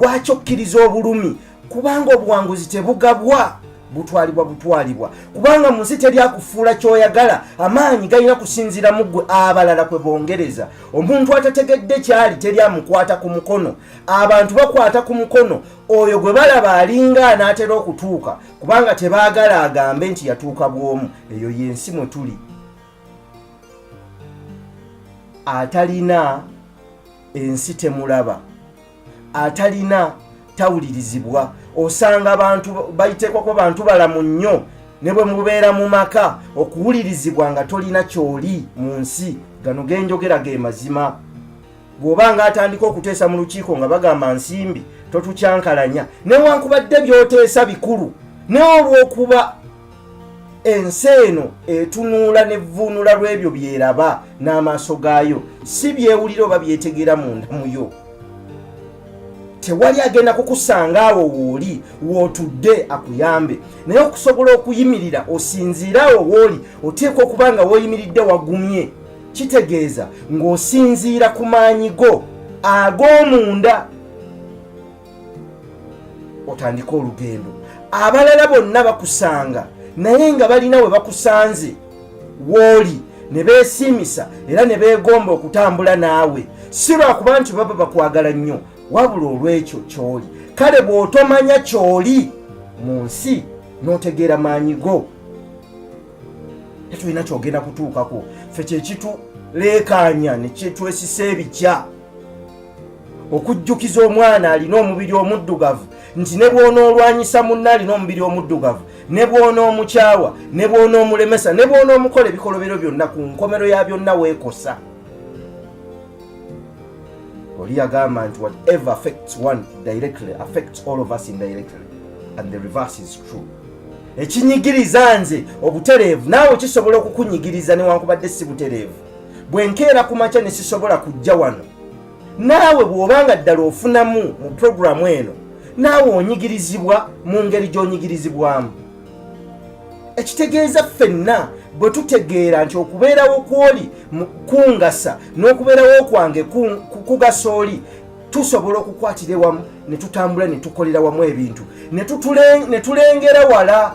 Lwaki okkiriza obulumi? Kubanga obuwanguzi tebugabwa, butwalibwa butwalibwa. Kubanga mu nsi teri akufuula ky'oyagala, amaanyi galina kusinziira mu ggwe, abalala kwe bongereza. Omuntu atategedde kyali teri amukwata ku mukono. Abantu bakwata ku mukono oyo gwe balaba alinga anaatera okutuuka, kubanga tebaagala agambe nti yatuuka bw'omu. Eyo y'ensi mwe tuli. Atalina ensi temulaba, atalina tawulirizibwa. Osanga abantu bayiteekwa kuba bantu balamu nnyo, ne bwe mubeera mu maka okuwulirizibwa nga tolina kyoli mu nsi. Gano genjogera ge mazima. Bw'oba nga atandika okuteesa mu lukiiko nga bagamba nsimbi, totukyankalanya, newankubadde by'oteesa bikulu, naye olw'okuba ensi eno etunuula nevvuunula lw'ebyo byeraba n'amaaso gaayo, si byewulira oba byetegeera munda muyo, tewali agenda kukusanga awo wooli wootudde akuyambe. Naye okusobola okuyimirira osinziire awo wooli, oteekwa okuba nga woyimiridde wagumye. Kitegeeza ng'osinziira ku maanyi go ag'omunda otandike olugendo. Abalala bonna bakusanga, naye nga balina we bakusanze wooli ne beesiimisa era ne beegomba okutambula naawe, si lwakuba nti baba bakwagala nnyo, wabula olw'ekyo ky'oli. Kale bw'otomanya ky'oli mu nsi n'otegeera maanyi go, tetulina kyogenda kutuukako. Ffe kyekituleekaanya ne kyetwesisa ebikya okujjukiza omwana alina omubiri omuddugavu nti ne bw'onoolwanyisa munna alina omubiri omuddugavu, ne bw'onoomukyawa, ne bw'onoomulemesa, ne bw'onoomukola ebikolobero byonna, ku nkomero ya byonna weekosa. Oli yagamba nti whatever affects one directly affects all of us indirectly, and the reverse is true. Ekinyigiriza nze obutereevu naawe kisobola okukunyigiriza newankubadde si butereevu. Bwe nkeera ku makya ne sisobola kujja wano, naawe bw'obanga ddala ofunamu mu puroguramu eno, naawe onyigirizibwa mu ngeri gy'onyigirizibwamu. Ekitegeeza ffenna bwe tutegeera nti okubeerawo kwoli kungasa n'okubeerawo kwange kugasa oli, tusobola okukwatira ewamu ne tutambula ne tukolera wamu ebintu ne tulengera wala.